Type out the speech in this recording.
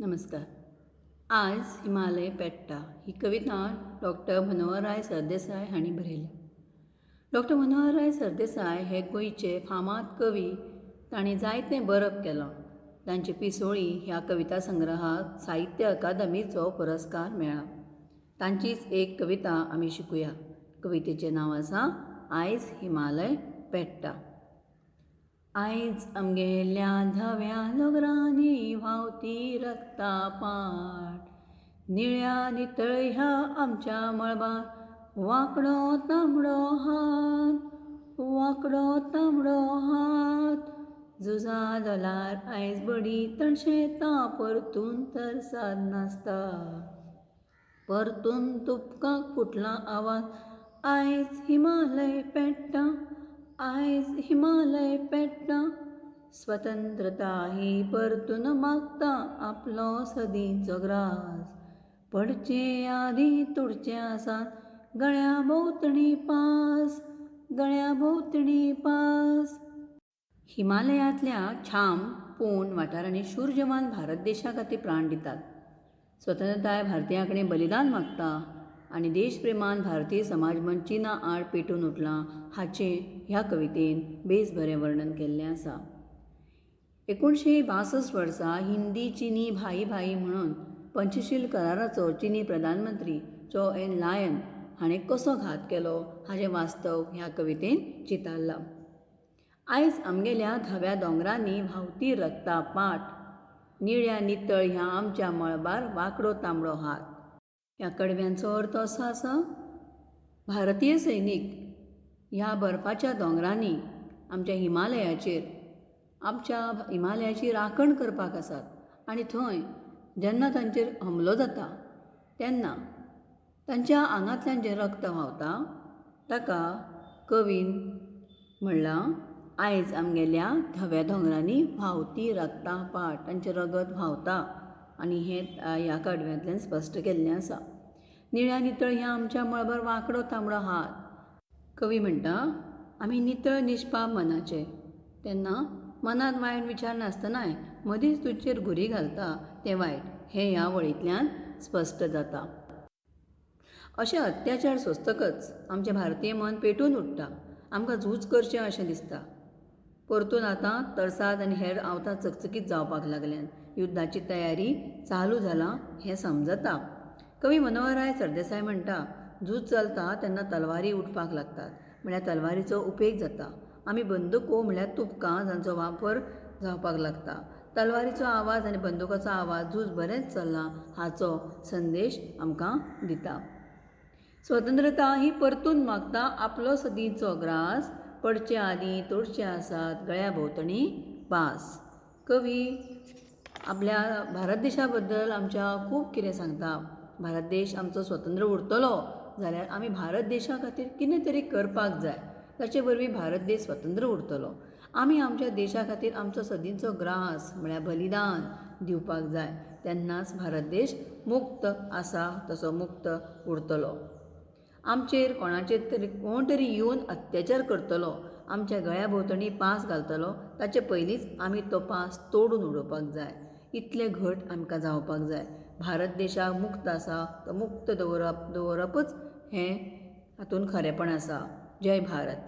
नमस्कार. आयज हिमालय पेट्टा ही कविता डॉक्टर मनोहरराय सरदेसाय हांणी बरयल्या. डॉक्टर मनोहरराय सरदेसाय हे गोंयचे फामाद कवी. तांणी जायतें बरप केलां. तांची पिसोळीं ह्या कविता संग्रहाक साहित्य अकादमीचो पुरस्कार मेळ्ळा. तांचीच एक कविता आमी शिकुया. कवितेचें नांव आसा आयज हिमालय पेट्टा. आयज आमगेल्या धव्या दोंगरांनी व्हांवती रगता पाट, निळ्या नितळ ह्या आमच्या मळबार वांकडो तांबडो हात, वांकडो तांबडो हात. झुजा दलार आयज बडी तणशेता, परतून तरसाद नासता, परतून तुबकाक फुटला आवाज. आयज हिमालय पेट्टा, आयज हिमालय पेट्टा. स्वतंत्रता ही परतून मागता आपलो सदींचो ग्रास. पडचे आदीं तुडचे आसात गळ्या भोंवतणी पास, गळ्या भोंवतणी पास. हिमालयांतल्या छाम पूण वाठारांनी शूर जवान भारत देशा खातीर प्राण दितात. स्वतंत्रताय भारतीयां कडेन बलिदान मागता आनी देशप्रेमान भारतीय समाज मन चिना आड पेटून उठलां हाचें ह्या कवितेन बेस बरें वर्णन केल्लें आसा. 1962 वर्सा हिंदी चिनी भाई भाई म्हणून पंचशील कराराचो चिनी प्रधानमंत्री चो एन लायन हाणें कसो घात केलो हाचें वास्तव ह्या कवितेन चितारलां. आयज आमगेल्या धव्या दोंगरांनी व्हांवती रगता पाट, निळ्या नितळ ह्या आमच्या मळबार वांकडो तांबडो हात. ह्या कडव्यांचो अर्थ असो आसा, भारतीय सैनीक ह्या बर्फाच्या दोंगरांनी आमच्या हिमालयाचेर आमच्या हिमालयाची राखण करपाक आसात आनी थंय जेन्ना तांचेर हमलो जाता तेन्ना तांच्या आंगांतल्यान जें रक्त व्हांवता ताका कवीन म्हणलां, आयज आमगेल्या धव्या दोंगरांनी व्हांवती रगता पाट, तांचें रगत व्हांवता आनी हें ह्या कडव्यांतल्यान स्पश्ट केल्लें आसा. निळ्या नितळ ह्या आमच्या मळबार वांकडो तांबडो हात. कवी म्हणटा, आमी नितळ निश्पाप मनाचे, तेन्ना मनांत वायट विचार नासतनाय मदींच तुजेर घुरी घालता तें वायट हें ह्या वळींतल्यान स्पश्ट जाता. अशे अत्याचार सोंसतकच आमचें भारतीय मन पेटून उठ्ठा. आमकां झूज करचें अशें दिसता. परतून आतां तरसाद आनी हेर आवतां चकचकीत जावपाक लागल्यात. युद्धाची तयारी चालू जालां हें समजता. कवी मनोहरराय सरदेसाय म्हणटा, झूज चलता तेन्ना तलवारी उठपाक लागतात, म्हळ्यार तलवारीचो उपेग जाता. आमी बंदुको म्हळ्यार तुबकां जांचो वापर जावपाक लागता. तलवारीचो आवाज आनी बंदुकाचो आवाज झूज बरेंच चल्लां हाचो संदेश आमकां दिता. स्वतंत्रता ही परतून मागता आपलो सदींचो ग्रास, पडचे आदीं तोडचे आसात गळ्या भोंवतणी पास. कवी आपल्या भारत देशा बद्दल आमच्या खूब कितें सांगता. भारत देश आमचो स्वतंत्र उरतलो जाल्यार आमी भारत देशा खातीर कितें तरी करपाक जाय, ताचे वरवीं भारत देश स्वतंत्र उरतलो. आमी आमच्या देशा खातीर आमचो सदींचो ग्रास म्हळ्यार बलिदान दिवपाक जाय, तेन्नाच भारत देश मुक्त आसा तसो मुक्त उरतलो. आमचेर कोणाचेर तरी कोण तरी येवन अत्याचार करतलो, आमच्या गळ्या भोंवतणी पास घालतलो, ताचे पयलींच आमी तो पास तोडून उडोवपाक जाय. इतलें घट आमकां जावपाक जाय. भारत देशाक मुक्त आसा तो मुक्त दवरपच हें हातूंत खरेंपण आसा. जय भारत.